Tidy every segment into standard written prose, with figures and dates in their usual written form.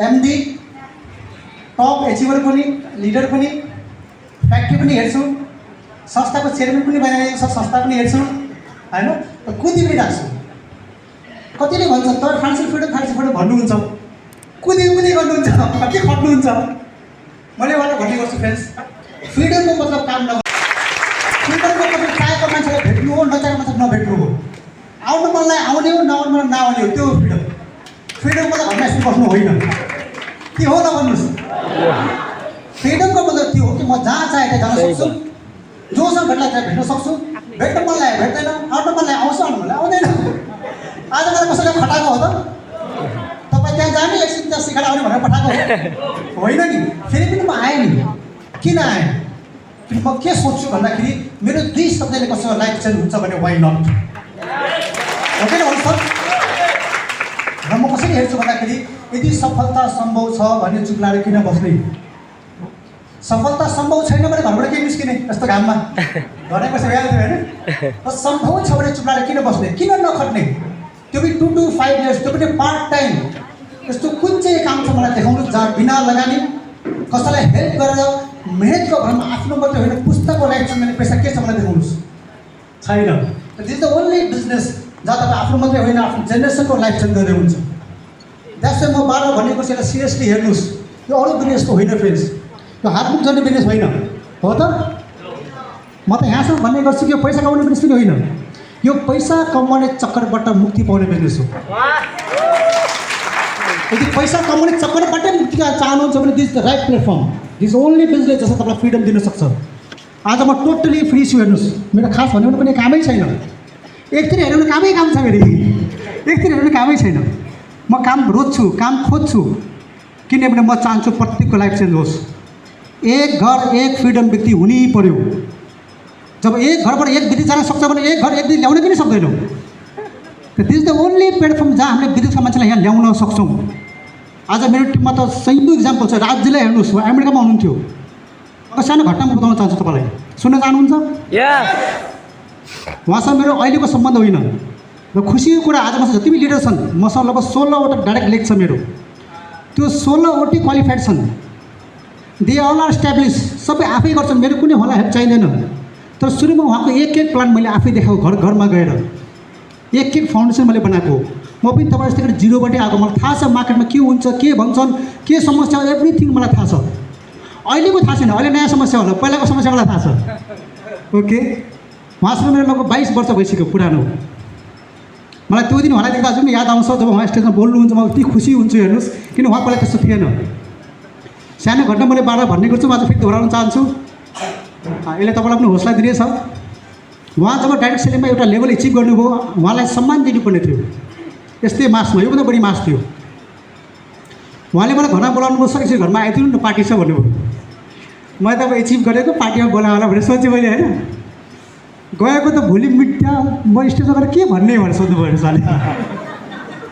MD top एचिभर पनि leader पनि factory पनि हेर्छु, संस्थाको चेयरम्यान पनि बनाइरहेको छ, संस्था पनि हेर्छु होइन, कुदी पनि राख्छु। कतिले भन्छ तर फाइनेन्सियल फ्रिडम भन्नुहुन्छ, कुदी गर्नुहुन्छ, के खट्नुहुन्छ। मैले उहाँलाई भन्ने गर्छु फ्रेन्ड्स, फ्रिडमको मतलब काम नगर्नु, फ्रिडमको मतलब चाहेको मान्छेलाई भेट्नु हो, नचाहेको मान्छेलाई नभेट्नु हो, आउनु मनलाई आउने हो, नआउनु मनलाई नआउने हो, त्यो हो फ्रिडम। फ्रिडमको मतलब घरमा यस्तो बस्नु होइन, के हो न भन्नुहोस्। फ्रिडमको मतलब त्यो हो कि म जहाँ चाहे त्यहाँ जान सक्छु, जोसँग भेट्ला त्यहाँ भेट्न सक्छु, भेट्न मन लाग्यो भेट्दैन, आउनु मन लाग्यो आउँछ, आउनु मनलाई आउँदैन। आज मलाई कसैले खटाएको हो त? तपाईँ त्यहाँ जाने एकछिन त्यहाँ सिकाएर आउने भनेर पठाएको हो होइन नि। फेरि पनि म आएँ नि, किन आएँ? किन म के सोच्छु भन्दाखेरि मेरो 2 शब्दले कसैको लाइफ चेन्ज हुन्छ भने वाइ नट, हो कि न सर? र म कसरी हेर्छु भन्दाखेरि यदि सफलता सम्भव छ भने चुप लाएर किन बस्ने? सफलता सम्भव छैन भने घरबाट के निस्किने? यस्तो घाममा घरै बसेर गएको थियो होइन। र सम्भव छ भने चुप लाएर किन बस्ने? किन नखट्ने? त्यो पनि 2 to 5 years, त्यो पनि पार्ट टाइम। यस्तो कुन चाहिँ काम छ मलाई देखाउनु जहाँ बिना लगानी कसैलाई हेल्प गरेर मेहनतको भरमा आफ्नो मात्रै होइन पुस्ताको लाइफ चेन्ज पैसा के छ मलाई देखाउनुहोस्। छैन। दिस द ओन्ली बिजनेस जहाँ तपाईँ आफ्नो मात्रै होइन आफ्नो जेनेरेसनको लाइफ चेन्ज गर्दै हुन्छ। द्याट्स म बाह्र भनेको यसलाई सिरियसली हेर्नुहोस्। यो अरू बिजनेसको होइन फ्रेन्ड्स, यो हातमुख गर्ने बिजनेस होइन हो त। म त यहाँसम्म भन्ने गर्छु कि यो पैसा कमाउने बिजनेस पनि होइन, यो पैसा कमाउने चक्करबाट मुक्ति पाउने बिजनेस हो। यदि पैसा कमाउने चक्करबाटै मुक्ति चाहनुहुन्छ भने this the right platform, this only business जसले तपाईँलाई फ्रिडम दिन सक्छ। आज म टोटली फ्री छु हेर्नुहोस्, मेरो खास भन्यो भने पनि कामै छैन। एकतिर हेऱ्यो भने कामै काम छ मेरो, एकतिर हेऱ्यो भने कामै छैन। म काम रोज्छु, काम खोज्छु, किनभने म चाहन्छु प्रत्येकको लाइफ चेन्ज होस्। एक घर एक फ्रिडम व्यक्ति हुनै पर्यो। जब एक घरबाट एक विदेश जान सक्छ भने एक घर एक दिन ल्याउन पनि सक्दैनौँ। दिस द ओन्ली प्लेटफर्म जहाँ हामीले विदेशका मान्छेलाई यहाँ ल्याउन सक्छौँ। आज मेरो टिममा त सैयौं इक्जाम्पल छ। राजजीलाई हेर्नुहोस्, उहाँ अमेरिकामा हुनुहुन्थ्यो। अब सानो घटना म बताउन चाहन्छु तपाईँलाई, सुन्न चाहनुहुन्छ? उहाँसँग मेरो अहिलेको सम्बन्ध होइन र खुसीको कुरा आज मसँग जति पनि लिडर छन् मसँग लगभग 16वटा डाइरेक्ट लेख छ मेरो। त्यो 16वटै क्वालिफाइड छन्, दे अल आर इस्टाब्लिस, सबै आफै गर्छन्, मेरो कुनै होला हेल्प चाहिँदैन। तर सुरुमा उहाँको एक प्लान मैले आफै देखाएको, घरमा गएर एक फाउन्डेसन मैले बनाएको। म पनि तपाईँ जस्तै गरी जिरोबाटै आएको, मलाई थाहा छ मार्केटमा के हुन्छ, के भन्छन्, के समस्या, एभ्रिथिङ मलाई थाहा छ। अहिलेको थाहा छैन, अहिले नयाँ समस्या होला, पहिलाको समस्या मलाई थाहा छ। ओके, उहाँसँग मेरो लगभग 22 वर्ष भइसक्यो पुरानो। मलाई त्यो दिन उहाँलाई देख्दा अझै पनि याद आउँछ जब उहाँ स्टेजमा बोल्नुहुन्छ, म यति खुसी हुन्छु हेर्नुहोस्, किन उहाँ पहिला त्यस्तो थिएन। सानो घटना मैले बाह्र भन्ने गर्छु, म आज फेरि दोहोऱ्याउन चाहन्छु। यसले तपाईँलाई पनि हौसला दिनेछ। उहाँ जब डाइरेक्ट सेलिङमा एउटा लेभल एचिभ गर्नुभयो, उहाँलाई सम्मान दिनुपर्ने थियो। यस्तै मासमा योभन्दा बढी मास थियो। उहाँले मलाई घरमा बोलाउनु भयो, सकेपछि घरमा आइदिनु न पार्टी छ भन्नुभयो। मैले त अब एचिभ गरेको पार्टीमा बोलायो होला भनेर सोचेँ मैले होइन। गएको त भोलि मिट्या म स्टेजमा गएर के भन्ने भनेर सोध्नुभयो भने साले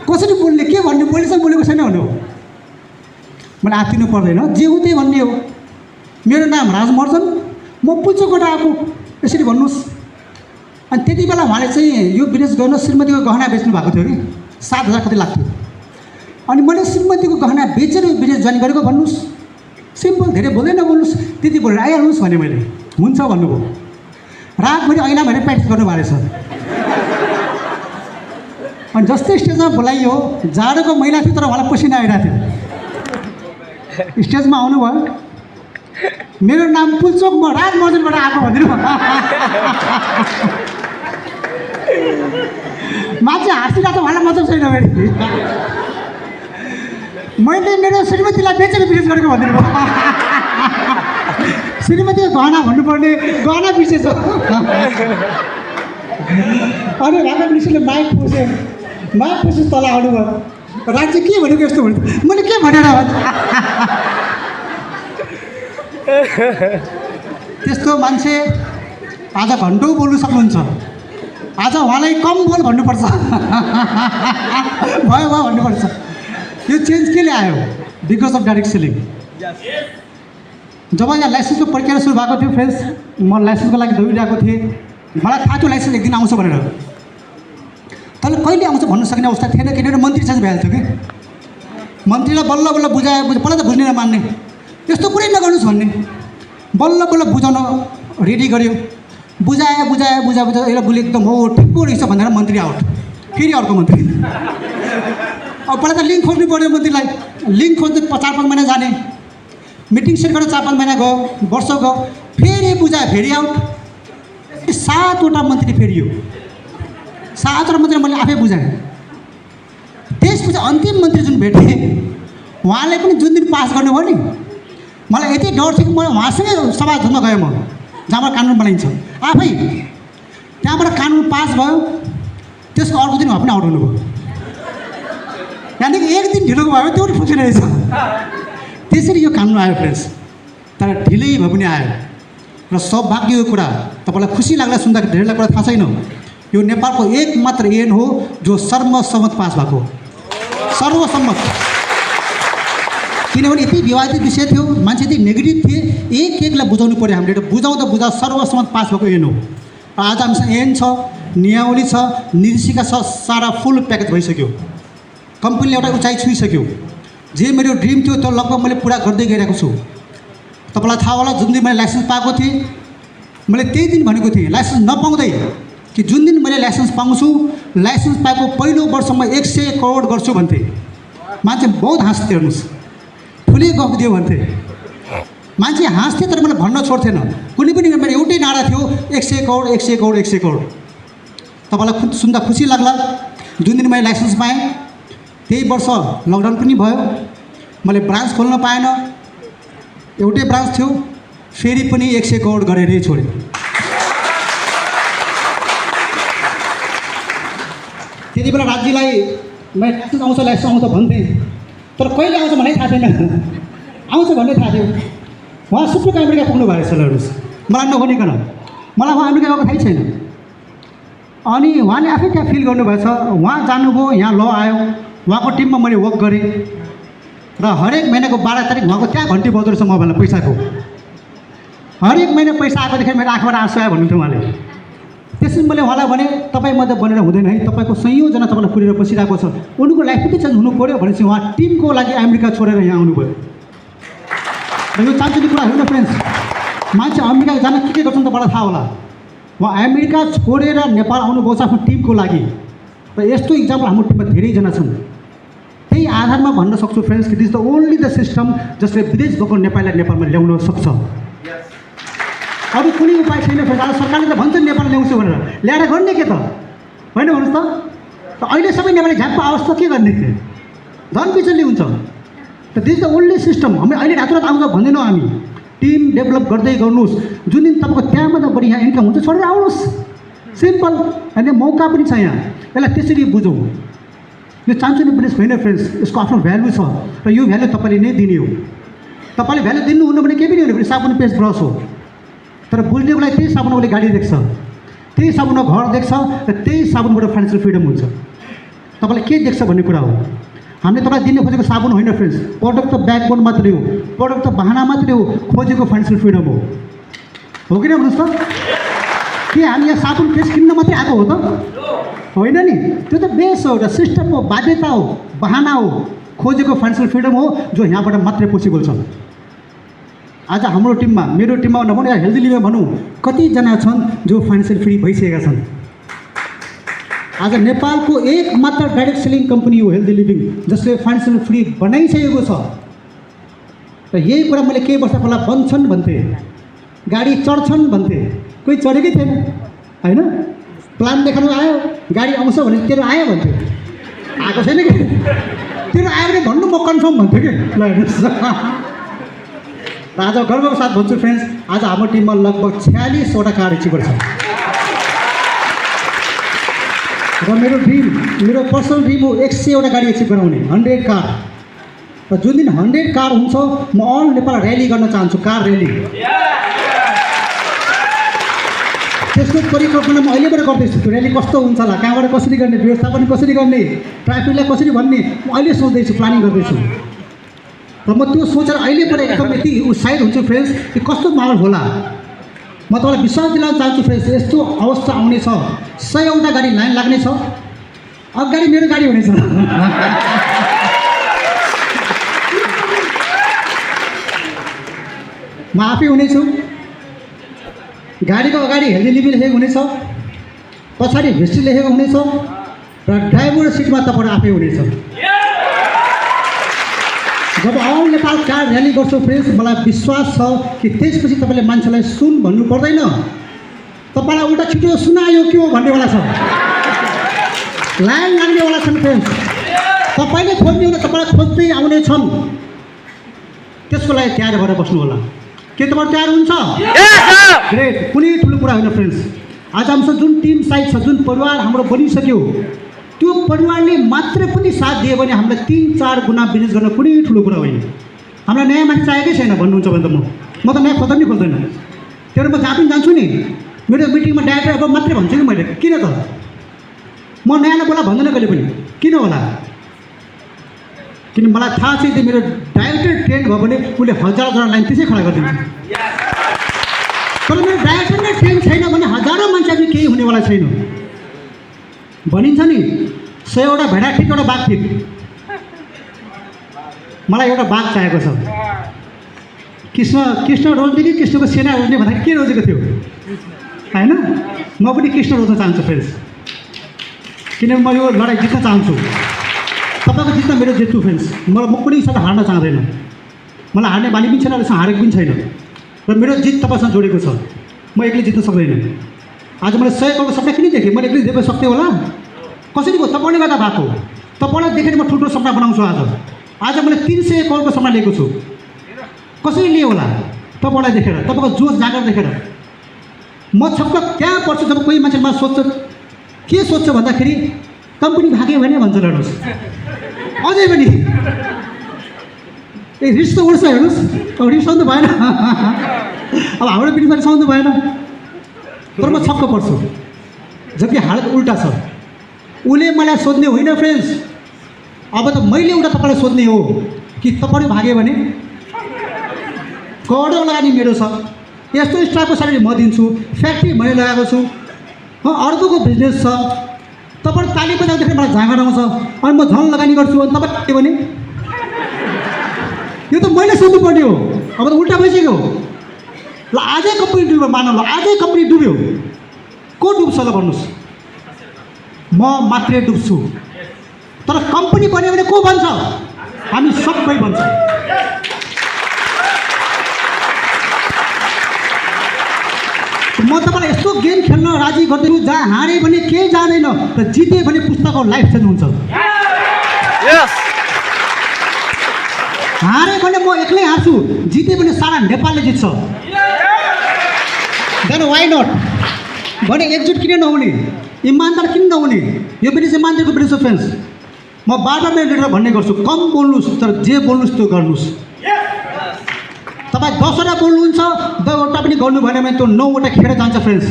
कसरी बोल्ने, के भन्ने, बोलेसँग बोलेको छैन भन्नु। मैले आत्तिनु पर्दैन, जे हो त्यही भन्ने हो। मेरो नाम राजमर्जन, म पुल्चोकबाट आएको, यसरी भन्नुहोस्। अनि त्यति बेला उहाँले चाहिँ यो बिजनेस गर्न श्रीमतीको गहना बेच्नु भएको थियो कि 7,000 कति लाग्थ्यो। अनि मैले श्रीमतीको गहना बेचेर बिजनेस जोइन गरेको भन्नुहोस्। सिम्पल, धेरै बोल्दै नबोल्नुहोस्, त्यति बोलेर आइहाल्नुहोस् भने मैले हुन्छ भन्नुभयो। रातभरि ऐना भनेर प्र्याक्टिस गर्नुभएको रहेछ। अनि जस्तै स्टेजमा बोलाइयो, जाडोको महिना थियो तर उहाँलाई पसिना आइरहेको थियो। स्टेजमा आउनुभयो, मेरो नाम पुल्चोक, म राजमर्जनबाट आएको भनिदिनु भयो। मान्छे हाँसिरहेको छ, उहाँलाई मतलब छैन। मैले मेरो श्रीमतीलाई बेचेर बिजनेस गरेको भनिदिनु भयो। श्रीमतीको गहना भन्नुपर्ने, गहना बिर्सेछ। अनि राजा मिनिस्टरले माइक पुछे तल आउनुभयो। राज्य के भनेको यस्तो भन्यो, मैले के भनेर त्यस्तो मान्छे आज घन्टौँ बोल्नु सक्नुहुन्छ। आज उहाँलाई कम बोल भन्नुपर्छ, भयो भन्नुपर्छ। यो चेन्ज के ल्यायो? Because of direct selling. जब यहाँ लाइसेन्सको प्रक्रिया सुरु भएको थियो फ्रेन्ड्स, म लाइसेन्सको लागि दौडिरहेको थिएँ। मलाई थाहा थियो लाइसेन्स एक दिन आउँछ भनेर, तर कहिले आउँछ भन्न सक्ने अवस्था थिएन, किनभने मन्त्री चार्ज भइहाल्थ्यो कि। मन्त्रीलाई बल्ल बल्ल बुझायो पहिला त बुझ्ने नमान्ने यस्तो कुरै नगर्नुहोस् भन्ने बल्ल बल्ल बुझाउन रेडी गर्यो बुझायो यसलाई बुझ्यो एकदम हो ठिक रहेछ भनेर मन्त्री आउट फेरि अर्को मन्त्री अब पहिला त लिङ्क खोज्नु पऱ्यो मन्त्रीलाई लिङ्क खोज्नु 4-5 महिना जाने मिटिङ सेट गरेर 4-5 महिना गयो वर्ष गयो फेरि बुझायो फेरि आउट 7वटा मन्त्री फेरियो 7वटा मन्त्री मैले आफै बुझाएँ त्यसपछि अन्तिम मन्त्री जुन भेटेँ उहाँले पनि जुन दिन पास गर्नुभयो नि मलाई यति डर थियो कि म उहाँसँगै सभा धुन गएँ म जहाँबाट कानुन बनाइन्छ आफै त्यहाँबाट कानुन पास भयो त्यसको अर्को दिन उहाँ पनि आउट हुनुभयो त्यहाँदेखि एक दिन ढिलो भयो त्यो पनि खुसी रहेछ त्यसरी यो कानुन आयो फ्रेन्ड्स तर ढिलै भए पनि आयो र सौभाग्यको कुरा तपाईँलाई खुसी लाग्ला सुन्दाखेरि धेरैलाई कुरा थाहा छैन यो नेपालको एकमात्र ऐन हो जो सर्वसम्मत पास भएको सर्वसम्मत किनभने यति विवादित विषय थियो मान्छे यति नेगेटिभ थिए एकलाई बुझाउनु पऱ्यो हामीले बुझाउँदा सर्वसम्मत पास भएको ऐन हो आज हामीसँग ऐन छ नियमावली छ निर्देशिका छ सारा फुल प्याकेज भइसक्यो कम्पनीले एउटा उचाइ छुइसक्यो जे मेरो ड्रिम थियो त्यो लगभग मैले पुरा गर्दै गइरहेको छु तपाईँलाई थाहा होला जुन दिन मैले लाइसेन्स पाएको थिएँ मैले त्यही दिन भनेको थिएँ लाइसेन्स नपाउँदै कि जुन दिन मैले लाइसेन्स पाउँछु लाइसेन्स पाएको पहिलो वर्षमा 100 करोड गर्छु भन्थे मान्छे बहुत हाँस्थे हेर्नुहोस् ठुलै गफ दियो भन्थे मान्छे हाँस्थे तर मैले भन्न छोड्थेन कुनै पनि मेरो एउटै नारा थियो 100 करोड 100 करोड 100 करोड तपाईँलाई सुन्दा खुसी लाग्ला जुन दिन मैले लाइसेन्स पाएँ त्यही वर्ष लकडाउन पनि भयो मैले ब्रान्च खोल्न पाएन एउटै ब्रान्च थियो फेरि पनि 100 करोड गरेरै छोडेँ त्यति बेला राज्यलाई मैले लाइसेन्स आउँछ आउँछ भन्थेँ तर कहिले आउँछ भन्ने थाहा थिएन आउँछ भन्ने थाहा थियो उहाँ सुटुक अमेरिका पुग्नु भएको छ हेर्नुहोस् मलाई नभनिकन मलाई उहाँ अमेरिका गएको थाहै छैन अनि उहाँले आफै त्यहाँ फिल गर्नुभएछ उहाँ जानुभयो यहाँ ल आयो उहाँको टिममा मैले वर्क गरेँ र हरेक महिनाको 12 तारिक उहाँको त्यहाँ घन्टी बज्दो रहेछ मोबाइलमा पैसाको हरेक महिना पैसा आएकोदेखि मेरो आँखाबाट आँसु आयो भन्नुहुन्थ्यो उहाँले त्यसपछि मैले उहाँलाई भने तपाईँ मात्रै बनेर हुँदैन है तपाईँको संयोजना तपाईँलाई पुरेर बसिरहेको छ उनको लाइफ पनि चेन्ज हुनु पऱ्यो भनेपछि उहाँ टिमको लागि अमेरिका छोडेर यहाँ आउनुभयो र यो चान्चुने कुरा होइन फ्रेन्ड्स मान्छे अमेरिका जान के गर्छन् तपाईँलाई थाहा होला उहाँ अमेरिका छोडेर नेपाल आउनुभएको छ आफ्नो टिमको लागि र यस्तो इक्जाम्पल हाम्रो टिममा धेरैजना छन् त्यही आधारमा भन्न सक्छु फ्रेन्ड्स कि this the only the system जसले विदेश गएको नेपाललाई नेपालमा ल्याउन सक्छ अरू कुनै उपाय छैन फ्रेन्ड्स आज सरकारले त भन्छ नेपाल ल्याउँछु भनेर ल्याएर गर्ने के त होइन भन्नुहोस् त अहिले सबै नेपाली झ्याप्प अवस्था के गर्ने झन् बिचल्ली हुन्छ त दिस द ओन्ली सिस्टम हामी अहिले रातोरात आउँछ भन्दैनौँ हामी टिम डेभलप गर्दै गर्नुहोस् जुन दिन तपाईँको त्यहाँबाट बढी यहाँ इन्कम हुन्छ छोडेर आउनुहोस् सिम्पल होइन मौका पनि छ यहाँ यसलाई त्यसरी बुझौँ यो चान्चुने बिजनेस होइन फ्रेन्ड्स यसको आफ्नो भ्यालु छ र यो भ्यालु तपाईँले नै दिने हो तपाईँले भ्यालु दिनुहुन्न भने केही पनि होइन फेरि साबुन पेस्ट ब्रस हो तर बुझ्नेको लागि त्यही साबुन उसले गाडी देख्छ त्यही साबुनमा घर देख्छ र त्यही साबुनबाट फाइनेन्सियल फ्रिडम हुन्छ तपाईँलाई के देख्छ भन्ने कुरा हो हामीले तपाईँलाई दिने खोजेको साबुन होइन फ्रेन्ड्स प्रडक्ट त ब्याकबोन मात्रै हो प्रडक्ट त बहाना मात्रै हो खोजेको फाइनेन्सियल फ्रिडम हो कि न भन्नुहोस् त के हामी यहाँ साबुन पेस्ट किन्न मात्रै आएको हो त होइन नि त्यो त बेस हो एउटा सिस्टम हो बाध्यता हो बहाना हो खोजेको फाइनेन्सियल फ्रिडम हो जो यहाँबाट मात्रै पोसिबल छ आज हाम्रो टिममा मेरो टिममा नभनौँ या हेल्दी लिभमा भनौँ कतिजना छन् जो फाइनेन्सियल फ्री भइसकेका छन् आज नेपालको एकमात्र डाइरेक्ट सेलिङ कम्पनी हो हेल्दी लिभिङ जसले फाइनेन्सियल फ्री बनाइसकेको छ र यही कुरा मैले केही वर्ष पहिला बन्छन् भन्थे गाडी चढ्छन् भन्थे कोही चढेकै थिएन होइन प्लान देखाउनु आयो गाडी आउँछ भने तेरो आयो भन्थ्यो आएको छैन कि तेरो आयो भने भन्नु म कन्फर्म भन्थ्यो कि ल हेर्नुहोस् र आज गर्वको साथ भन्छु फ्रेन्ड्स आज हाम्रो टिममा लगभग 46वटा कार एचिभर छ र मेरो ड्रिम मेरो पर्सनल ड्रिम हो 100वटा गाडी एचिभ गराउने 100 कार र जुन दिन 100 कार हुन्छ म अल नेपाल र्याली गर्न चाहन्छु कार र्याली त्यसको परिकल्पना म अहिलेबाट गर्दैछु त्यो र्याली कस्तो हुन्छ होला कहाँबाट कसरी गर्ने व्यवस्थापन कसरी गर्ने ट्राफिकलाई कसरी भन्ने म अहिले सोच्दैछु प्लानिङ गर्दैछु र म त्यो सोचेर अहिलेबाट एकदम यति उत्साहित हुन्छु फ्रेन्ड्स कि कस्तो माहौल होला म तपाईँलाई विश्वास दिलाउन चाहन्छु फ्रेन्ड्स यस्तो अवस्था आउनेछ 100वटा गाडी लाइन लाग्नेछ अगाडि मेरो गाडी हुनेछ म आफै हुनेछु। गाडीको अगाडि हेल्दी लिभिङ लेखेको हुनेछ, पछाडि हिस्ट्री लेखेको हुनेछ र ड्राइभर सिटमा तपाईँ आफै हुनेछ। जब अल नेपाल कार र्याली गर्छु फ्रेन्ड्स, मलाई विश्वास छ कि त्यसपछि तपाईँले मान्छेलाई सुन भन्नु पर्दैन, तपाईँलाई उल्टा छिटो सुनायो के हो भन्नेवाला छ, लाइन लाग्नेवाला छन् फ्रेन्ड्स। तपाईँले खोज्ने हो तपाईँलाई खोज्दै आउने छन्, त्यसको लागि तयार भएर बस्नु होला। के तपाईँ तयार हुन्छ? ग्रेट। कुनै ठुलो कुरा होइन फ्रेन्ड्स। आज हामीसँग जुन टिम साइज छ, जुन परिवार हाम्रो बनिसक्यो, त्यो परिवारले मात्र पनि साथ दियो भने हामीलाई 3-4 गुणा बिजनेस गर्न कुनै ठुलो कुरा होइन। हामीलाई नयाँ मान्छे चाहिएकै छैन भन्नुहुन्छ भने त म त नयाँ खोज्दा पनि खोज्दैन। त्यो म जहाँ पनि जान्छु नि, मेरो मिटिङमा डाइरेक्टर अब मात्रै भन्छु कि मैले, किन त म नयाँलाई बोला भन्दैन कहिले पनि। किन होला? किन मलाई थाहा छ त्यो मेरो डाइरेक्टर ट्रेन्ड भयो भने उसले 1000 लाइन त्यसै खडा गरिदिन्छ। तर मेरो डाइरेक्टर नै ट्रेन्ड छैन भने हजारौँ मान्छेहरू केही हुनेवाला छैन। भनिन्छ नि 100वटा भेडा ठिक, एउटा बाघ ठिक। मलाई एउटा बाघ चाहिएको छ। कृष्ण रोज्ने कि कृष्णको सेना रोज्ने भन्दा के रोजेको थियो होइन? म पनि कृष्ण रोज्न चाहन्छु फ्रेन्ड्स, किनभने म यो लडाइँ जित्न चाहन्छु। तपाईँको जित्न मेरो जित्छु फ्रेन्ड्स। म कुनै हिसाबले हार्न चाहँदैन। मलाई हार्ने बानी पनि छैन, अहिलेसम्म हारेको पनि छैन र मेरो जित तपाईँसँग जोडेको छ। म एक्लै जित्न सक्दैन। आज मैले 100 करोडको सपना किन देखेँ? मैले एक्लै देख्न सक्थेँ होला? कसरी भयो? तपाईँले गर्दा भएको। तपाईँलाई देखेर म ठुल्ठुलो सपना बनाउँछु। आज मैले 300 करोडको सपना लिएको छु। कसरी लिएँ होला? तपाईँलाई देखेर, तपाईँको जोस जागर देखेर। म छक्क त्यहाँ पर्छु जब कोही मान्छे मलाई सोध्छ, के सोध्छ भन्दाखेरि कम्पनी भाग्यो भने भन्छ। हेर्नुहोस् अझै पनि ए रिस त उड्छ। हेर्नुहोस् अब रिसाउनु भएन, अब हाम्रो बिचमा रिसाउनु भएन। तर म छक्क पर्छु जबकि हालत उल्टा छ। उसले मलाई सोध्ने होइन फ्रेन्ड्स, अब त मैले एउटा तपाईँलाई सोध्ने हो कि तपाईँ भाग्यो भने करोडौँ लगानी मेरो छ, यस्तो स्टाफको स्यालेरी म दिन्छु, फ्याक्ट्री मैले लगाएको छु, अर्कोको बिजनेस छ। तपाईँ ताली बजाउँदाखेरि मलाई जाँगर आउँछ अनि म झन लगानी गर्छु अनि तपाईँ के भने यो त मैले सोध्नुपर्ने हो। अब त उल्टा भइसक्यो। ल आजै कम्पनी डुब्यो, मानव ल आजै कम्पनी डुब्यो, को डुब्छ ल भन्नुहोस्? म मात्रै डुब्छु। तर कम्पनी बन्यो भने को भन्छ? हामी सबै भन्छ। म तपाईँलाई यस्तो गेम खेल्न राजी गर्दैछु जहाँ हारेँ भने केही जाँदैन र जितेँ भने पुस्तकको लाइफ चेन्ज हुन्छ। हारेँ भने म एक्लै हार्छु, जितेँ भने सारा नेपालले जित्छ। देन वाइ नट भने एकजुट किन नहुने, इमान्दार किन नहुने? यो पनि इमान्दारको बिजनेस हो फ्रेन्ड्स। म बार-बार मेरो लिडर भन्ने गर्छु, कम बोल्नुहोस् तर जे बोल्नुहोस् त्यो गर्नुहोस्। तपाईँ 10वटा बोल्नुहुन्छ, 10वटा पनि गर्नु भएन भने त्यो 9वटा खेर जान्छ फ्रेन्ड्स।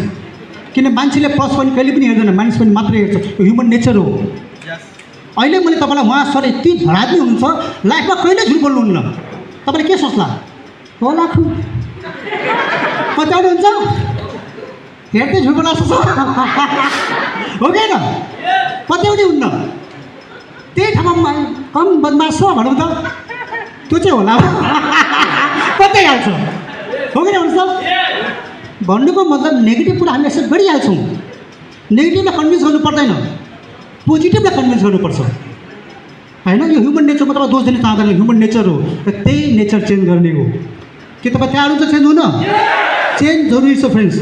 किन मान्छेले प्लस पनि कहिले पनि हेर्दैन, मानिस पनि मात्रै हेर्छ। यो ह्युमन नेचर हो। अहिले मैले तपाईँलाई उहाँ सर यति धडाज्ञ हुनुहुन्छ, लाइफमा कहिले झुट बोल्नुहुन्न। तपाईँले के सोच्ला होला खु पत्याउनु हुन्छ, हेर्दै झुट बोल्न सक्छ हो कि होइन? पत्याउनै हुन्न। त्यही ठाउँमा कम बदमास छ भनौँ त, त्यो चाहिँ होला पत्याइहाल्छ हो कि भन्नुहोस् त? भन्नुको मतलब नेगेटिभ कुरा हामी एक्सेप्ट गरिहाल्छौँ। नेगेटिभलाई कन्भिन्स गर्नु पर्दैन, पोजिटिभलाई कन्भिन्स गर्नुपर्छ होइन? यो ह्युमन नेचरमा तपाईँ दोष दिन चाहँदैन, ह्युमन नेचर हो र त्यही नेचर चेन्ज गर्ने हो। के तपाईँ तयार हुन्छ चेन्ज हुन? चेन्ज जरुरी छ फ्रेन्ड्स।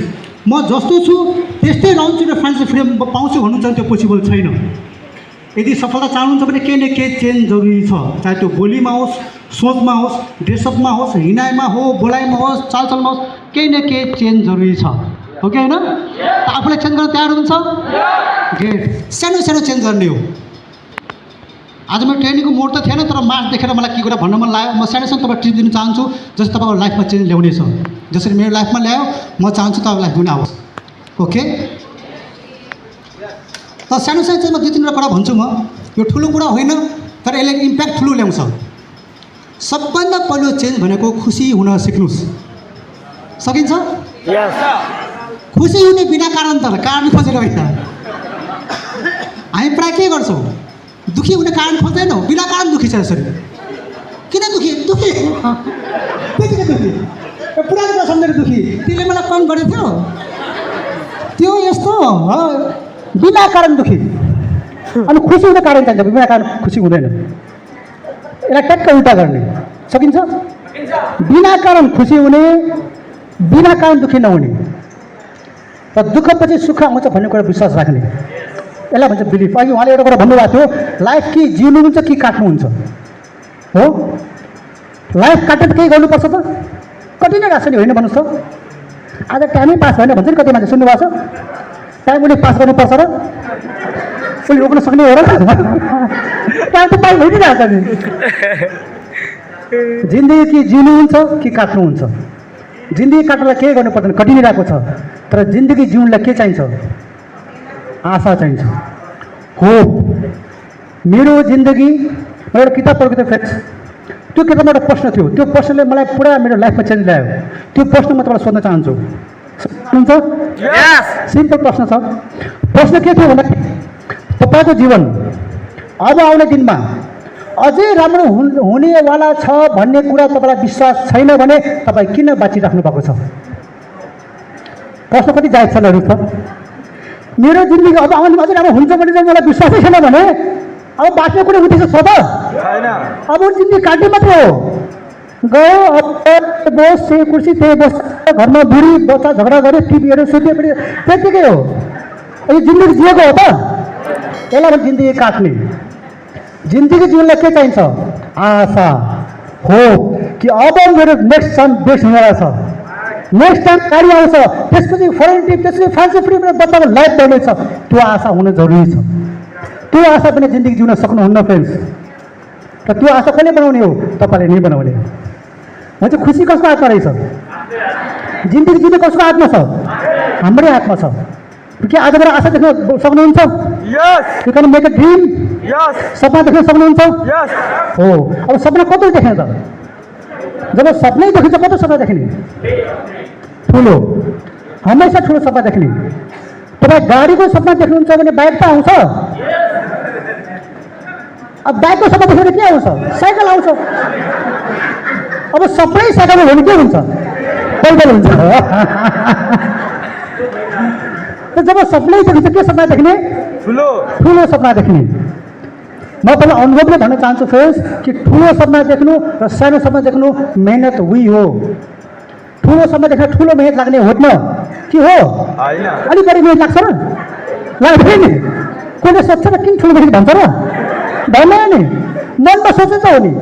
म जस्तो छु त्यस्तै रहन्छु र फाइनेन्सियल फ्रिडम पाउँछु भन्नुहुन्छ भने त्यो पोसिबल छैन। यदि सफलता चाहनुहुन्छ भने केही न केही चेन्ज जरुरी छ, चाहे त्यो बोलीमा होस्, सोचमा होस्, ड्रेसअपमा होस्, हिँडाइमा हो, बोलाइमा होस्, चालचलमा होस्, केही न केही चेन्ज जरुरी छ हो कि होइन? त आफूलाई चेन्ज गर्न तयार हुन्छ? ग्रेट। सानो सानो चेन्ज गर्ने हो। आज मेरो ट्रेनिङको मोड त थिएन, तर मार्च देखेर मलाई के कुरा भन्न मन लाग्यो। म सानो सानो तपाईँ टिप्स दिन चाहन्छु जसले तपाईँको लाइफमा चेन्ज ल्याउने छ। जसरी मेरो लाइफमा ल्यायो, म चाहन्छु तपाईँको लाइफमा पनि आओस्। ओके? त सानो सानो चाहिँ म 2-3वटा कुरा भन्छु। म यो ठुलो कुरा होइन, तर यसले इम्प्याक्ट ठुलो ल्याउँछ। सबभन्दा पहिलो चेन्ज भनेको खुसी हुन सिक्नुहोस्। सकिन्छ? खुसी हुने बिना कारण त कारण खोजेर होइन। हामी प्रायः के गर्छौँ? दुखी हुने कारण खोज्दैनौँ, बिना कारण दुखी छ। यसरी किन दुखी? दुखी दुखी पुरानो कुरा सम्झेर दुखी त्यसले मलाई कम गरेको थियो त्यो यस्तो बिना कारण दुखी अनि खुसी हुने कारण चाहिन्छ बिना कारण खुसी हुँदैन यसलाई ट्याक्क उल्टा गर्ने सकिन्छ बिना कारण खुसी हुने बिना कारण दुखी नहुने र दुःखपछि सुख आउँछ भन्ने कुरा विश्वास राख्ने यसलाई भन्छ बिलिफ अघि उहाँले एउटा कुरा भन्नुभएको थियो लाइफ कि जिउनुहुन्छ कि काट्नुहुन्छ हो लाइफ काटेर केही गर्नुपर्छ त कति नै राख्छ नि होइन भन्नुहोस् त आज टाइमै पास भएन भन्छ नि कति मान्छे सुन्नुभएको छ टाइम उसले पास गर्नुपर्छ र उसले रोक्न सक्ने हो र टाइम त पास भइदिइरहेको छ नि जिन्दगी कि जिउनुहुन्छ कि काट्नुहुन्छ जिन्दगी काट्नलाई केही गर्नु पर्दैन कठिन रहेको छ तर जिन्दगी जिउनलाई के चाहिन्छ आशा चाहिन्छ होप मेरो जिन्दगी म एउटा किताब पढेको थिएँ फ्रेन्ड्स त्यो किताबमा एउटा प्रश्न थियो त्यो प्रश्नले मलाई पुरा मेरो लाइफमा चेन्ज ल्यायो त्यो प्रश्न म तपाईँलाई सोध्न चाहन्छु हुन्छ सिम्पल प्रश्न छ प्रश्न के थियो भन्दा तपाईँको जीवन अब आउने दिनमा अझै राम्रो हुनेवाला छ भन्ने कुरा तपाईँलाई विश्वास छैन भने तपाईँ किन बाँचिराख्नु भएको छ प्रश्न कति जायज छ ल मेरो जिन्दगी अब आउने अझै राम्रो हुन्छ भने चाहिँ मलाई विश्वासै छैन भने अब बाँच्ने कुनै उद्देश्य छ त अब जिन्दगी काट्ने मात्रै हो गयो अब बस त्यही कुर्सी त्यही बस घरमा बुढी बच्चा झगडा गऱ्यो टिभीहरू सुत्यो पनि त्यत्तिकै हो यो जिन्दगी जिएको हो त यसलाई जिन्दगी काट्ने जिन्दगी जीवनलाई के चाहिन्छ आशा होप कि अब मेरो नेक्स्ट टाइम बेस्ट हुने रहेछ नेक्स्ट टाइम गाडी आउँछ त्यसपछि फरेन ट्रिप त्यसपछि फ्यान्सी ट्रिप बच्चाको लाइफ बन्नेछ त्यो आशा हुन जरुरी छ त्यो आशा पनि जिन्दगी जिउन सक्नुहुन्न फ्रेन्ड्स र त्यो आशा कसले बनाउने हो तपाईँले नै बनाउने भन्छ खुसी कसको आत्मा रहेछ जिन्दगी जिउने कसको आत्मा छ हाम्रै आत्मा छ के आजबाट आशा देख्न सक्नुहुन्छ you can make a dream सपना देख्न सक्नुहुन्छ हो अब सपना कति देख्ने त जब सपनै देखिन्छ कति सपना देख्ने ठुलो हमेसा ठुलो सपना देख्ने तपाईँ गाडीको सपना देख्नुहुन्छ भने बाइक त आउँछ अब बाइकको सपना देख्ने के आउँछ साइकल आउँछ अब सबै साइकल भने के हुन्छ पैदल हुन्छ जब सपनै देखिन्छ के सपना देख्ने ठुलो सपना देख्ने म तपाईँलाई अनुभवले भन्न चाहन्छु फ्रेन्ड्स कि ठुलो सपना देख्नु र सानो सपना देख्नु मेहनत उही हो ठुलो सपना देख्न ठुलो मेहनत लाग्ने होइन के हो अलिक बढी मेहनत लाग्छ र लाग्दैन नि कसले सोध्छ र किन ठुलो मेहनत भन्छ र भन्दैन नि मनमा सोचेछ हो नि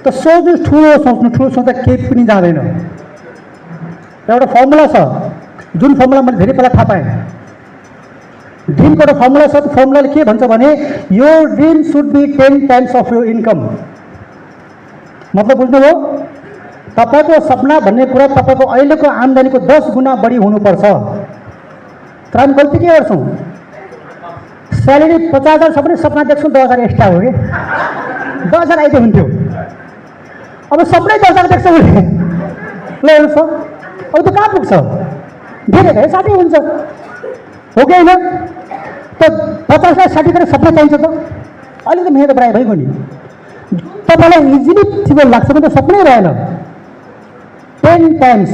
त सोच्नु ठुलो सोच्दा केही पनि जाँदैन एउटा फर्मुला छ जुन फर्मुला मैले धेरै पहिला थाहा पाएँ ड्रिमको एउटा फर्मुला छ त्यो फर्मुलाले के भन्छ भने यो dream should be 10 times of यो इन्कम मतलब बुझ्नुभयो तपाईँको सपना भन्ने कुरा तपाईँको अहिलेको आम्दानीको 10 गुणा बढी हुनुपर्छ तर हामी गल्ती के गर्छौँ स्यालेरी 50,000 छ भने सपना देख्छौँ 10,000 एक्स्ट्रा हो कि 10,000 आइदियो हुन्थ्यो अब सबै 10,000 देख्छ भने ल हेर्नुहोस् अब त कहाँ पुग्छ धेरै धेरै 60 हुन्छ हो कि होइन त 50,000 60 गरेर सपना चाहिन्छ त अलिकति मेहनत बढाइ भइगयो नि तपाईँलाई इजिली जीवन लाग्छ भने त सपनै रहेन 10 टाइम्स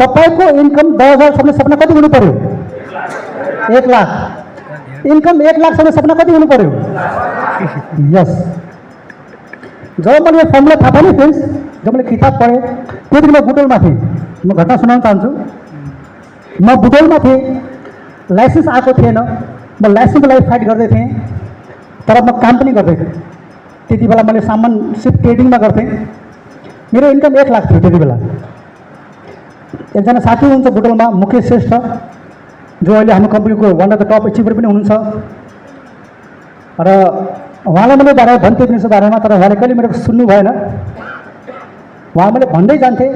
तपाईँको इन्कम 10,000 सक्ने सपना कति हुनु पर्यो 1 लाख इन्कम 1 लाख सक्ने सपना कति हुनु पर्यो यस जब मैले यो फर्मुला थाहा पाएँ फ्रेन्ड्स जब मैले किताब पढेँ त्यो दिन म बुटोलमा थिएँ म घटना सुनाउन चाहन्छु म बुटोलमा थिएँ लाइसेन्स आएको थिएन म लाइसेन्सको लागि फाइट गर्दै थिएँ तर म काम पनि गर्दै थिएँ त्यति बेला मैले सामान सिर्फ ट्रेडिङमा गर्थेँ मेरो इन्कम 1 लाख थियो त्यति बेला एकजना साथी हुनुहुन्छ बुटोलमा मुकेश श्रेष्ठ जो अहिले हाम्रो कम्पनीको वान अफ द टप एचिभर पनि हुनुहुन्छ र उहाँलाई मैले बारे भन्थेँ बिजनेसको बारेमा तर उहाँले कहिले मेरो सुन्नु भएन उहाँ मैले भन्दै जान्थेँ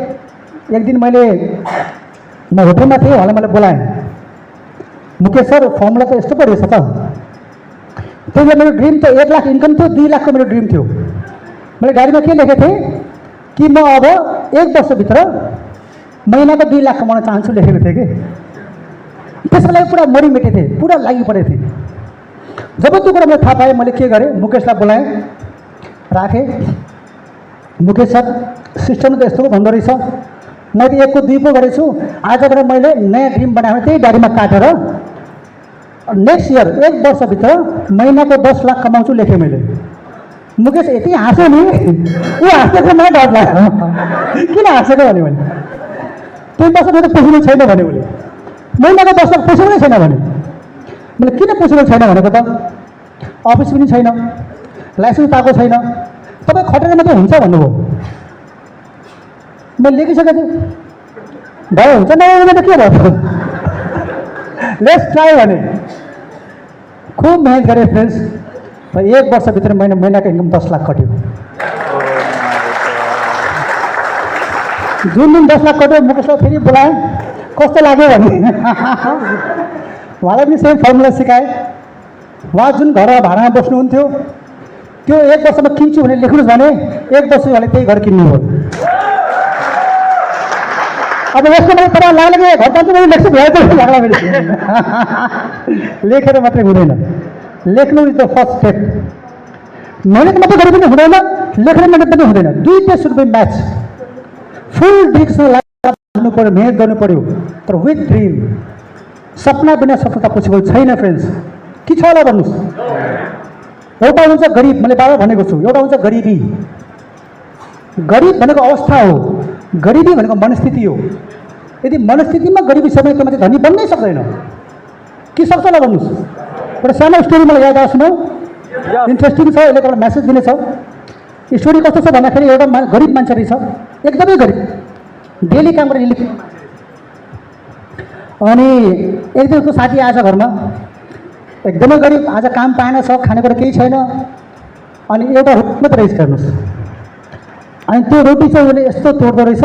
एक दिन मैले म होटलमा थिएँ उहाँलाई मैले बोलाएँ मुकेश सर फर्मुला त यस्तो पो रहेछ त त्यही बेला मेरो ड्रिम त 1 लाख इन्कम थियो 2 लाखको मेरो ड्रिम थियो मैले गाडीमा के लेखेको थिएँ कि म अब 1 वर्षभित्र महिनाको 2 लाख कमाउन चाहन्छु लेखेको थिएँ कि त्यसको लागि पुरा मरिमेटे थिएँ पुरा लागि परेको थिएँ जब त्यो कुरा मैले थाहा पाएँ मैले के गरेँ मुकेशलाई बोलाएँ राखेँ मुकेश सर सिस्टम त यस्तो भन्दो रहेछ, मैले 1 को 2 पो गरेको छु, आजबाट मैले नयाँ ड्रिम बनाएर त्यही गाडीमा काटेर नेक्स्ट इयर 1 वर्षभित्र महिनाको 10 लाख कमाउँछु लेखेँ मैले। मुकेश यति हाँस्यो नि, ऊ हाँसेको मलाई डर लाग्यो, किन हाँसेको भने मैले 3 वर्षमा त पोसिबल छैन भने उसले, महिनाको 10 लाख पोसिबलै छैन भने मैले किन पोसिबल छैन भनेको त, अफिस पनि छैन, लाइसेन्स पाएको छैन, तपाईँ खटेर मात्रै हुन्छ भन्नुभयो। मैले लेखिसकेको थिएँ, भयो हुन्छ नभए त के भयो, लेट्स ट्राई भने खुब मेहनत गरेँ फ्रेन्ड्स। 1 वर्षभित्र महिनाको इन्कम 10 लाख कट्यो। जुन दिन 10 लाख कट्यो मुकेशलाई फेरि बोलाएँ, कस्तो लाग्यो भने उहाँलाई पनि सेम फर्मुला सिकाएँ। उहाँ जुन घर भाडामा बस्नुहुन्थ्यो त्यो 1 वर्षमा किन्छु भने लेख्नुहोस् भने 1 वर्ष उहाँले त्यही घर किन्नुभयो। अब यसको मैले तपाईँ लाग्ला कि घर जान्छु मैले लेख्छु भ्याएको लाग्ला मैले लेखेर मात्रै हुँदैन, लेख्नु इज द फर्स्ट स्टेप। मेहनत मात्रै गरे पनि हुँदैन, लेखेर मेहनत पनि हुँदैन, दुईटै सुड बी म्याच। फुल डिस्कमा लाग्नु पऱ्यो, मेहनत गर्नु पऱ्यो, तर विथ ड्रिम। सपना बिना सफलता पोसिबल छैन फ्रेन्ड्स। के छ होला भन्नुहोस्, एउटा हुन्छ गरिब, मैले बाबा भनेको छु, एउटा हुन्छ गरिबी। गरिब भनेको अवस्था हो, गरिबी भनेको मनस्थिति हो। यदि मनस्थितिमा गरिबी समय त्यो मान्छे धनी बन्नै सक्दैन। के सक्छ होला भन्नुहोस्, एउटा सानो स्टोरी मलाई याद आउँछ, इन्ट्रेस्टिङ छ, यसले तपाईँलाई मेसेज दिनेछ। स्टोरी कस्तो छ भन्दाखेरि एउटा गरिब मान्छे रहेछ, एकदमै गरिब, डेली काम गरेर लिख। अनि एक दिन उसको साथी आएछ घरमा, एकदमै गरिब, आज काम पाएन छ, खानेकुरा केही छैन, अनि एउटा रोटी मात्रै रहेछ हेर्नुहोस्। अनि त्यो रोटी चाहिँ उसले यस्तो तोड्दो रहेछ,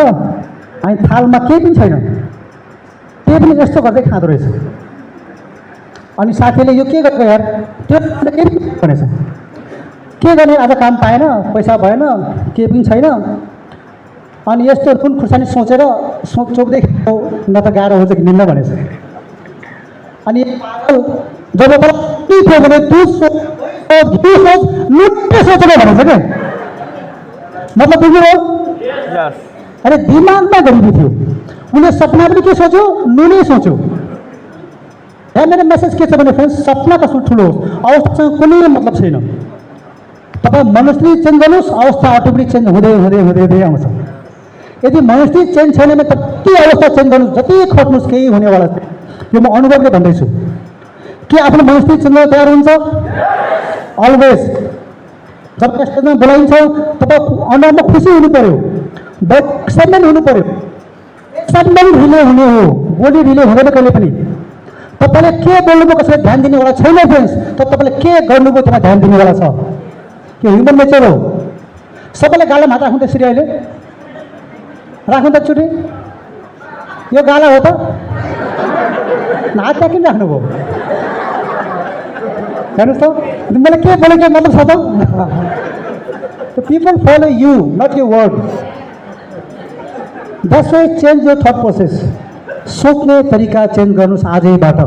अनि थालमा केही पनि छैन, त्यही पनि यस्तो गर्दै खाँदो रहेछ। अनि साथीले यो के गरेको यार, त्यो केही भनेछ, के गर्ने आज काम पाएन, पैसा भएन, केही पनि छैन। अनि यस्तो कुन खुर्सानी सोचेर चोक्दै न त गाह्रो हुन्छ कि निन्न भनेछ। अनि जब के थियो भने तु सोच लुट्टे सोचेर भनेछ क्या, मतलब बुझ्नुभयो? अरे दिमागमा गरिबी थियो, उसले सपना पनि के सोच्यो, नुनै सोच्यो। यहाँ मेरो मेसेज के छ भने फ्रेन्ड्स, सपना कस्तो ठुलो होस्, अवस्थासँग कुनै मतलब छैन। तपाईँ मनस्थिति चेन्ज गर्नुहोस्, अवस्था अटोमेटिक चेन्ज हुँदै हुँदै हुँदै हुँदै आउँछ। यदि मनस्थिति चेन्ज छैन भने जति अवस्था चेन्ज गर्नुहोस्, जति खट्नुहोस्, केही हुनेवाला छैन। यो म अनुभवले भन्दैछु। के आफ्नो मनस्थिति चेन्ज गर्न तयार हुन्छ? अलवेज। जब स्टेजमा बोलाइन्छ तपाईँ अनुहारमा खुसी हुनु पऱ्यो, एक्साइटमेन्ट हुनु पऱ्यो। एक्साइटमेन्ट रिले हुने हो, बोली रिले हुँदैन कहिले पनि। तपाईँले के बोल्नुभयो कसैले ध्यान दिनेवाला छैन फ्रेन्ड्स, तर तपाईँले के गर्नुभयो त्यसमा ध्यान दिनेवाला छ। यो ह्युमन नेचर हो। सबैले गालामा हात राख्नु त्यसरी, अहिले राख्नु त चुटी, यो गाला हो त, हात किन राख्नुभयो हेर्नुहोस् त, मैले के बोलेको मतलब छ त। People follow you, not your word. That's why change your thought process. सोच्ने तरिका चेन्ज गर्नुहोस् आजैबाट।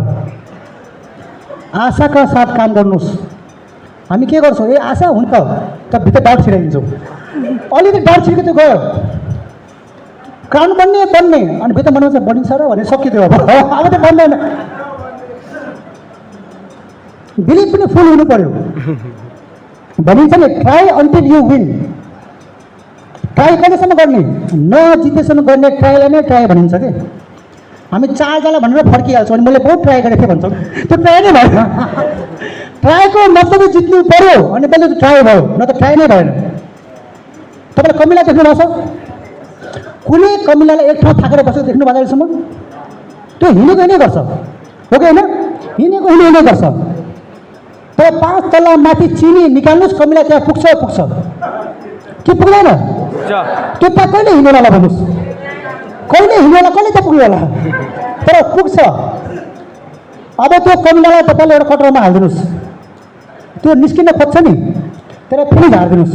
आशाका साथ काम गर्नुहोस्। हामी के गर्छौँ, ए आशा हुन्छ त भित्र डाउट छिराइदिन्छौँ, अलिकति डाउट छिरेको त्यो गयो, काम बन्ने अनि भित्र बनाउँछ बनिन्छ र भने सकिदियो। अब त बन्दैन। बिलिभ पनि फुल हुनु पर्यो। भनिन्छ नि try until you win. Try कहिलेसम्म गर्ने, नजितेसम्म गर्ने ट्राईलाई नै ट्राई भनिन्छ कि। हामी 4 जाला भनेर फर्किहाल्छौँ, अनि मैले बहुत ट्राई गरेको थिएँ भन्छौँ, त्यो ट्राई नै भएन। ट्राईको मतलबै जित्नु पर्यो, अनि मैले ट्राई भयो, न त ट्राई नै भएन। तपाईँले कमिला देख्नु भएको छ? कुनै कमिलालाई एक ठाउँ थाकेर बसेको देख्नु भएको अहिलेसम्म? त्यो हिँडेको हिँडै गर्छ, हो कि होइन? हिँडेको हिँडै गर्छ। तर 5 तला माथि चिनी निकाल्नुहोस्, कमिला त्यहाँ पुग्छ के पुग्दैन? त्यो त्यहाँ कहिले हिँड्नुहोला भन्नुहोस्, कहिले हिँड्नुहोला, कहिले त पुग्यो होला, तर पुग्छ। अब त्यो कमिलालाई तपाईँले एउटा कटरमा हालिदिनुहोस्, त्यो निस्किन खोज्छ नि, तर फेरि झारिदिनुहोस्,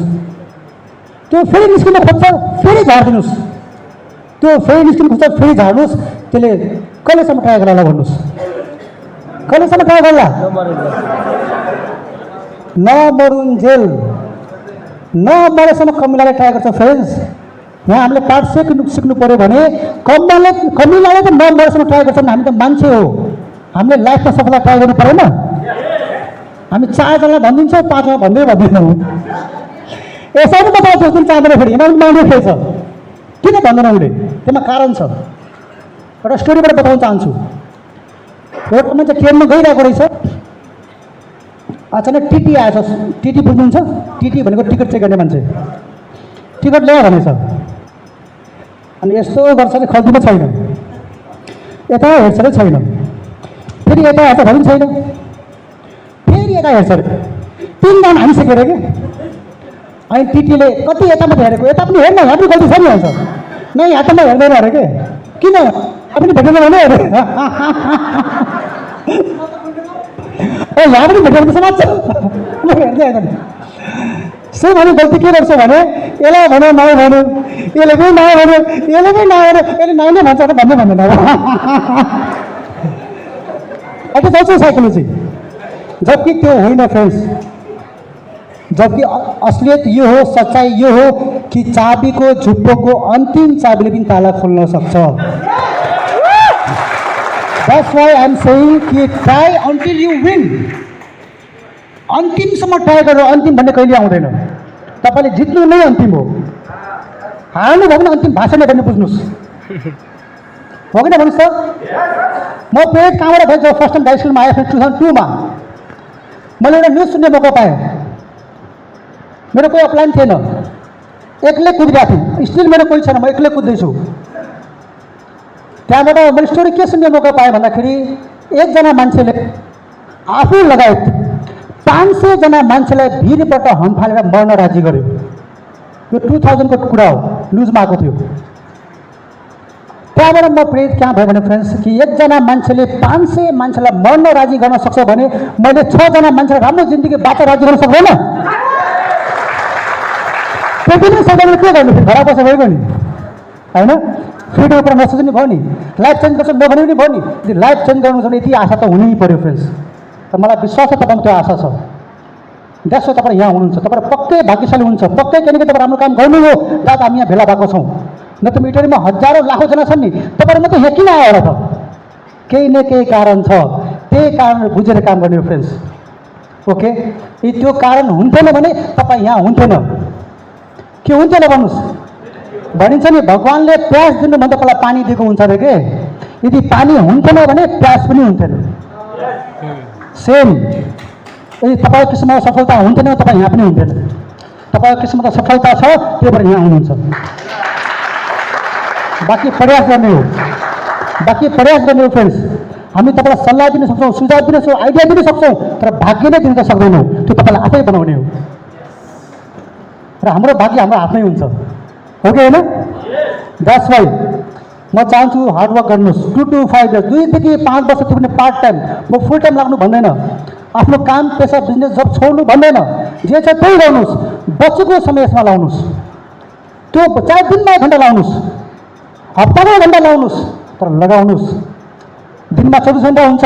त्यो फेरि निस्किन खोज्छ, फेरि झारिदिनुहोस्, त्यो फेरि निस्किन खोज्छ, फेरि झार्नुहोस्। त्यसले कहिलेसम्म ट्राई गर्ला भन्नुहोस्, कहिलेसम्म ट्राई गर्ला? नमरुन्जेल। नमरेसम्म कमिलाले ट्राई गर्छ फ्रेन्ड्स। यहाँ हामीले पाठ सिक्नु पऱ्यो भने कमिलाले त नमरेसम्म ट्राई गर्छ भने हामी त मान्छे हो, हामीले लाइफमा सफलता ट्राई गर्नु परेन। हामी 4 जनालाई भनिदिन्छौँ, 5 जना भन्दैनौँ। यसरी त तपाईँ सोच्नु चाहँदैन, फेरि यिनीहरू माग्नु खेल्छ, किन भन्दैन उसले? त्यसमा कारण छ। एउटा स्टोरीबाट बताउन चाहन्छु। एउटा मान्छे ट्रेनमा गइरहेको रहेछ, अचानक टिटी आएछ। टिटी बुझ्नुहुन्छ? टिटी भनेको टिकट चेक गर्ने मान्छे। टिकट ल्यायो भनेछ, अनि यस्तो गर्छ कि खल्तीमा छैन, यता हेर्छ अरे छैन, फेरि यता हेर्छ भने छैन, फेरि यता हेर्छ अरे। 3 दिन हानिसक्यो अरे कि। अनि टिटीले कति यता मात्रै हेरेको, यता पनि हेर्न, यहाँ पनि गल्ती छ नि भन्छ। नै यहाँ त म हेर्दैन अरे के, किन पनि भेटेन भने अरे यहाँ पनि भेटेर समाज छ, म हेर्दै हेर्दैन। सो भने गल्ती के गर्छ भने यसलाई भन्यो नाइ भन्यो, यसले पनि नाइ भन्यो, यसले पनि नाइ भन्यो, यसले नाइ नै भन्छ भन्दै भन्दैन। अब चल्छ साइकोलोजी। जबकि त्यो होइन फ्रेन्ड्स, जबकि असलियत यो हो, सच्चाइ यो हो कि चाबीको झुप्पोको अन्तिम चाबीले पनि ताला खोल्न सक्छ। That's why I'm saying कि try until you win. अन्तिमसम्म ट्राई गरेर अन्तिम भन्ने कहिले आउँदैन। तपाईँले जित्नु नै अन्तिम हो, हार्नु भयो भने अन्तिम भाषण गर्ने बुझ्नुहोस्, हो कि न भन्नुहोस् त। म पेरेड कहाँबाट भयो? फर्स्ट टाइम हाई स्कुलमा आएँ 2002 मा। मैले एउटा न्युज सुन्ने मौका पाएँ। मेरो कोही अपलाइन थिएन, एक्लै कुदिरहेको थिएँ। स्टिल मेरो कोही छैन, म एक्लै कुद्दैछु। त्यहाँबाट मैले स्टोरी के सुन्ने मौका पाएँ भन्दाखेरि एकजना मान्छेले आफू लगायत 500 जना मान्छेलाई भिरबाट हम्फालेर मर्न राजी गर्यो। यो 2000 को कुरा हो, न्युजमा आएको थियो। त्यहाँबाट म प्रेरित कहाँ भयो भने फ्रेन्ड्स कि एकजना मान्छेले 500 मान्छेलाई मर्न राजी गर्न सक्छ भने मैले 6 जना मान्छेलाई राम्रो जिन्दगी बाँच्न राजी गर्न सक्दैन? त्यति नै सक्दैन के गर्नु? फेरि घर बसेर भयो नि, होइन? फ्रिडम कुरा नसोच्नु भयो नि, लाइफ चेन्ज गर्छ नभने पनि भयो नि। यदि लाइफ चेन्ज गर्नु छ भने यति आशा त हुनै पऱ्यो फ्रेन्ड्स। तर मलाई विश्वास छ तपाईँको त्यो आशा छ। द्याट्स वाइ तपाईँ यहाँ हुनुहुन्छ। तपाईँ पक्कै भाग्यशाली हुनुहुन्छ, पक्कै किनकि तपाईँ राम्रो काम गर्नु हो जहाँ हामी यहाँ भेला भएको छौँ। न त इटरीमा हजारौँ लाखौँ जना छन् नि, तपाईँहरू मात्रै यहाँ किन आयो होला त? केही न केही कारण छ, त्यही कारण बुझेर काम गर्ने हो फ्रेन्ड्स। ओके, यदि त्यो कारण हुन्थेन भने तपाईँ यहाँ हुन्थेन। के हुन्थेन भन्नुहोस्? भनिन्छ नि भगवान्ले प्यास दिनुभन्दा पहिला पानी दिएको हुन्छ अरे के। यदि पानी हुन्थेन भने प्यास पनि हुन्थेन। सेम, यदि तपाईँको किसिममा सफलता हुन्थेन तपाईँ यहाँ पनि हुन्थेन। तपाईँको किसिममा त सफलता छ, त्यो भएर यहाँ हुनुहुन्छ। बाँकी प्रयास गर्ने हो, बाँकी प्रयास गर्ने हो फ्रेन्ड्स। हामी तपाईँलाई सल्लाह दिन सक्छौँ, सुझाव दिन सक्छौँ, आइडिया दिन सक्छौँ, तर भाग्य नै दिन त सक्दैनौँ। त्यो तपाईँलाई आफै बनाउने हो र हाम्रो भाग्य हाम्रो हातमै हुन्छ, हो कि होइन? द्याट्स वाइ म चाहन्छु हार्डवर्क गर्नुहोस्। 2 to 5 इयर्स, 2 देखि 5 वर्ष त्यो पनि पार्ट टाइम। म फुल टाइम लाग्नु भन्दैन, आफ्नो काम पेसा बिजनेस जब छोड्नु भन्दैन। जे छ त्यही गर्नुहोस्, बचेको समय यसमा लाउनुहोस्। त्यो चाहे दिनमा 1 घन्टा लाउनुहोस्, हप्तामा 1 घन्टा लाउनुहोस्, तर लगाउनुहोस्। दिनमा 24 घन्टा हुन्छ,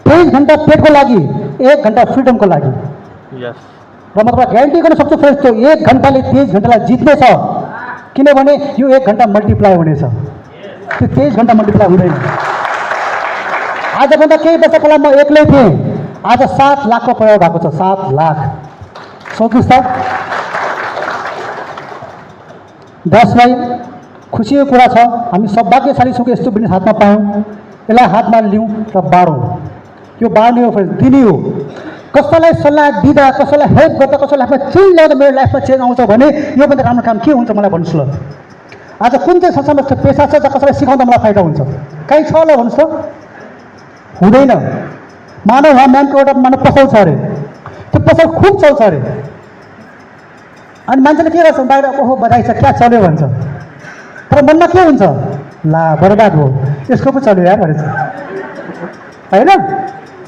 23 घन्टा पेटको लागि, 1 घन्टा फ्रिडमको लागि। र म तपाईँलाई ग्यारेन्टी गर्न सक्छु फ्रेन्ड्स, त्यो 1 घन्टाले 23 घन्टालाई जित्नेछ। किनभने यो 1 घन्टा मल्टिप्लाई हुनेछ, त्यो 23 घन्टा मल्टिप्लाई हुँदैन। आजभन्दा केही वर्ष पहिला म एक्लै थिएँ, आज 7 लाखको प्रयोग भएको छ। 7 लाख, सोच्नुहोस् त। द्याट्स वाइ खुसीको कुरा छ, हामी सौभाग्यशाली छौँ कि यस्तो बिजनेस हातमा पायौँ। यसलाई हातमा लिउँ र बाँडौँ। यो बाँड्ने हो फ्रेन्ड्स, दिने हो। कसैलाई सल्लाह दिँदा, कसैलाई हेल्प गर्दा, कसैलाई लाइफमा चेन्ज ल्याउँदा मेरो लाइफमा चेन्ज आउँछ भने योभन्दा राम्रो काम के हुन्छ मलाई भन्नुहोस् ल। आज कुन चाहिँ संस्थामा पेसा छ जहाँ कसैलाई सिकाउँदा मलाई फाइदा हुन्छ? कहीँ छ होला भन्नुहोस् त? हुँदैन। मानव उहाँ म्यामको एउटा मानव पसल छ अरे, त्यो पसल खुब चल्छ अरे। अनि मान्छेले के गर्छ? बाहिर ओहो बधाई छ, क्या चल्यो भन्छ, तर मनमा के हुन्छ? ला बर्बाद भयो, यसको पो चल्यो यार भनेछ, होइन?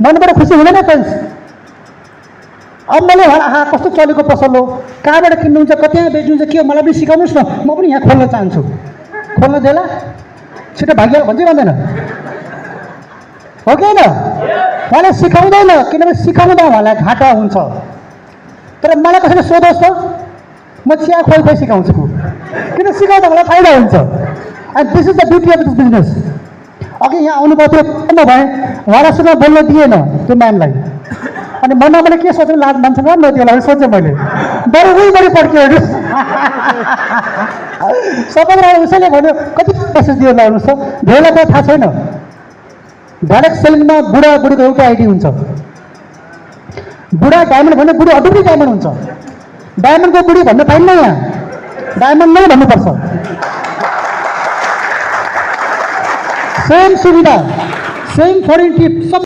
मनबाट खुसी हुँदैन फ्रेन्ड्स। अब मैले आहा कस्तो चलेको पसल हो, कहाँबाट किन्नुहुन्छ, कति बेच्नुहुन्छ, के हो मलाई पनि सिकाउनुहोस् न, म पनि यहाँ खोल्न चाहन्छु। खोल्न देला? छिटो भाग्य भन्छ भन्दैन, हो कि होइन? उहाँले सिकाउँदैन, किनभने सिकाउँदा उहाँलाई घाटा हुन्छ। तर मलाई कसैले सोधोस् त, म चिया खुवाइ सिकाउँछु किन सिकाउँदा मलाई फाइदा हुन्छ and this is the beauty of this business अघि यहाँ आउनुभएको थियो नभए उहाँलासँग बोल्न दिएन त्यो म्यामलाई अनि मनमा मैले के सोचेँ लाज मान्छे राम्रो त्यसलाई सोचेँ मैले बरु उहीँबाट पड्क्यो हेर्नु सबैलाई उसैले भन्यो कति मेसेज दियो लाउनुहोस् त धेरैलाई त थाहा छैन डाइरेक्ट सेलिङमा बुढा बुढीको एउटा आइडी हुन्छ बुढा डायमन्ड भने बुढी अटोमेटिक डायमन्ड हुन्छ डायमन्डको बुढी भन्न पाइन्न यहाँ डायमन्ड नै भन्नुपर्छ सेम सुविधा सेम फरेन टिप सब